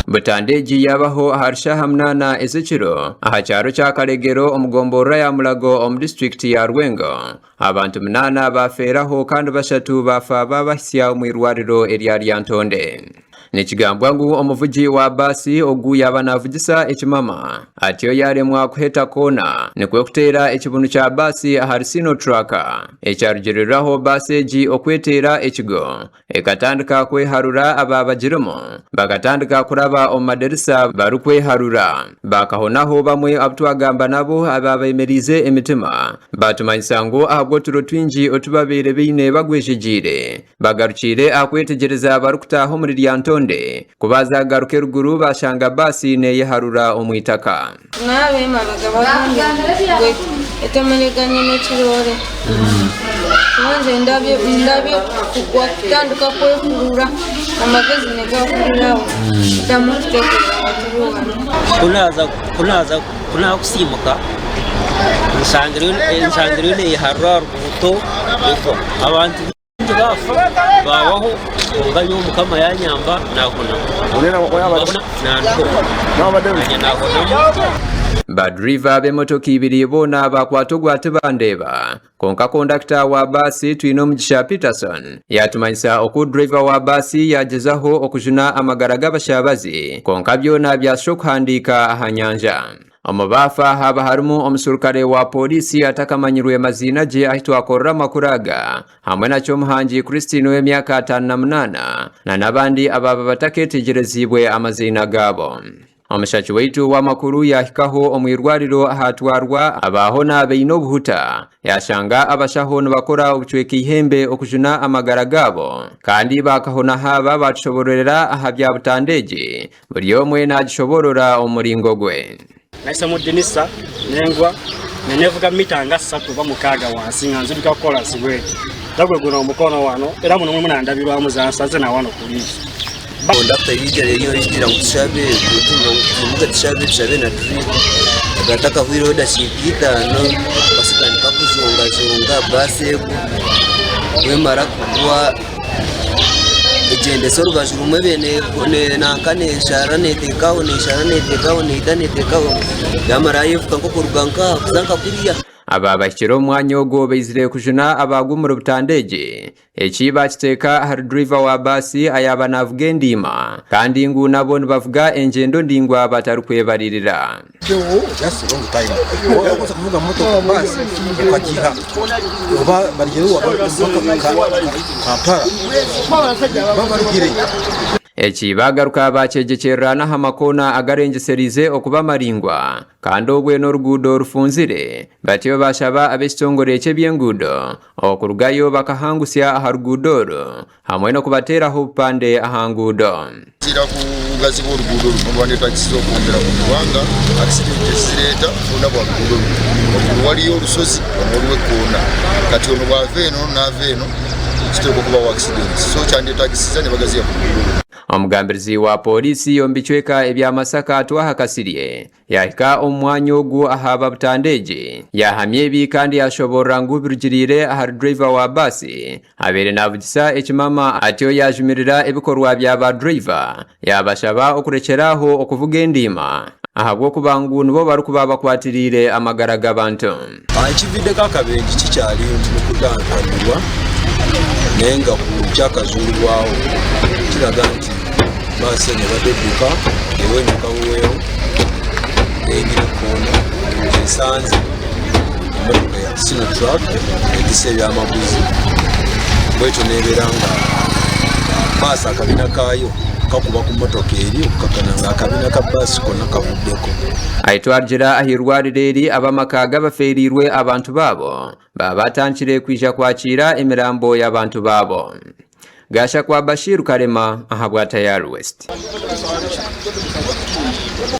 Butandu egi yaabaho ahari shaaha munaana ez'ekiro aha kyaro kya Karegero omu gomborora ya Mulago omu disiturikiti ya Rwengo. Abantu munaana baafeeraho kandi bashatu baafa baabahitsya omu irwariro erya Lyantonde. Nikigambwa ngu omuvugi wa baasi ogu yaaba naavugisa ekimama atyo yaaremwa kuheta koona nikwo kuteera ekibunu kya baasi ahari Sinotruk ekyarugiriraho baasi egi okweteera ekigo Ekatandika kweharura abaabagirimu bakatandika kuraba omu madirisa barikweharura. Bakahonaho bamwe abu twagamba nabo abaabemereize emitima baatumanyisa ngu ahabw'oturo twingi otu babaire baine bagwejegyeire, bagarukiire aha kwetegyereza barikutaaha omuri Lyantonde ku baazagaruka eruguru baashanga baasi neeyeharura omu itaka. Naaba emabega bagambye ngu etomereganye n'ekiroore. Kuba nze ndabye ndabye kugwa kutandika kwekurura amagezi nigahurira aho kutamu kutekereza ngu turi wanu. Ku naaza ku naaza ku naakusiimuka nshangire nshangire neeyeharura aha ruguuto abantu Baingi baafa baawaho, kwonka nyowe Mukama yaanyamba naahonamu. Mbabona nandiho, naanye naahonamu. Baadriva b'emotoka ibiri boona baakwata ogwa Tibandeeba, kwonka kondakita wa baasi Twinomugisha Peterson yaatumanyisa oku driver wa baasi yaagyezaho okujuna amagara g'abashabazi kwonka byona byashusha okuhandiika aha nyanja. Omu baafa haaba harimu omuserukare wa pooriisi atakamanyirwe maziina gye ahi twakorera amakuru aga hamwe na Kyomuhangi Christine ow'emyaka 58 na n'abandi abaaba batakeetegyereziibwe amaziina gaabo. Omushaki waitu w'amakuru yaahikaho omu irwariro ahaatwarwa abaahona baine obuhuta yaashanga abashaho nibakora obucweka eihembe okujuna amagara gaabo kandi baakahona haaba baatushobororera aha bya butandu egi Buri omwe naagishoboorora omu muringo gwe. Nahisa mu dinisa nengwa nenevuga mita nga satu oba mukaaga wansi nga nzubika kolansi bweti era gwe guno omukono wano era muno mulimu na ndabirwamu zansaze na wano ku liiso. Kondakita yaija reero yagira ngu tushabe twimuke tushabe tushabe na diriva akaba atakahwireho edakiika itaano baasi etandika kuzongazonga baasi egwa ku emara kugwa Egyendesa orubaju rumwe nanka neshara neteekaho neshara neteekaho neita neteekaho yamara yayefuka nk'okuruga nkaha kuza nka kuriya. Aba bahikire omu mwanya ogwo baizire kujuna abaagwa omuri butandu egi. Eki baakiteeka ahari duriva wa baasi ayaaba naavuga endiima kandi ngu nabo nibavuga engyendo ndaingwa batarikwebaririra. Eki baagaruka baakyegyekyerera n'aha makoona agarengyesereize okuba maraingwa kandi obwe n'oruguudo rufunzire, batyo baashaba ab'ekitongore ky'eby'enguudo okurugayo bakahangusya aha ruguudo oru hamwe n'okubateeraho obupande aha nguudo. Kusinziira ku bugazi bw'oruguudo runo rwandetagisize okwongyera kubanga akisidenti ezireeta boona bwa ruguudo runo. Waiguru wariyo orushozi wanu wariwo ekoona kati ono bwava eno onu naava eno kiteekwa okubaho akisidenti so kyandetagisiza nibagaziya ku ruguudo runo. Omugambirizi wa Pooriisi omu bicweka ebya Masaka Twaha Kasirye Yaahika omu mwanya ogu aha babutanda egi, yaahamya ebi kandi yaashoboorora ngu birugiriire ahari driver wa baasi abaire naavugisa ekimama atyo yaajumirira ebikorwa bya ba driver yaabashaba okurekyera aho okuvuga endiima ahabw'okuba ngu nibo barikuba bakwatiriire amagara g'abantu. Ekiviiddeko akabenje kikyali mu kutantanirwa naye nga ku kyakazuulibwawo kiraga nti bbaasi eno ebadde edduka ewenyuka buweewo neyingira ekkoona esanze emmotoka ya Sino Truck etisse ebyamaguzi bwetyo nebeera nga bbaasi akabina kaayo kakuba ku mmotoka eri okukakana nga akabina ka bbaasi konna kavuddeko. Ahi twarugira aha irwariro eri ab'amaka g'abafeereirwe abantu baabo baaba batandikire kwija kwakiira emirambo y'abantu baabo. Gashakwa Bashir Karema ahabwa Tayari West.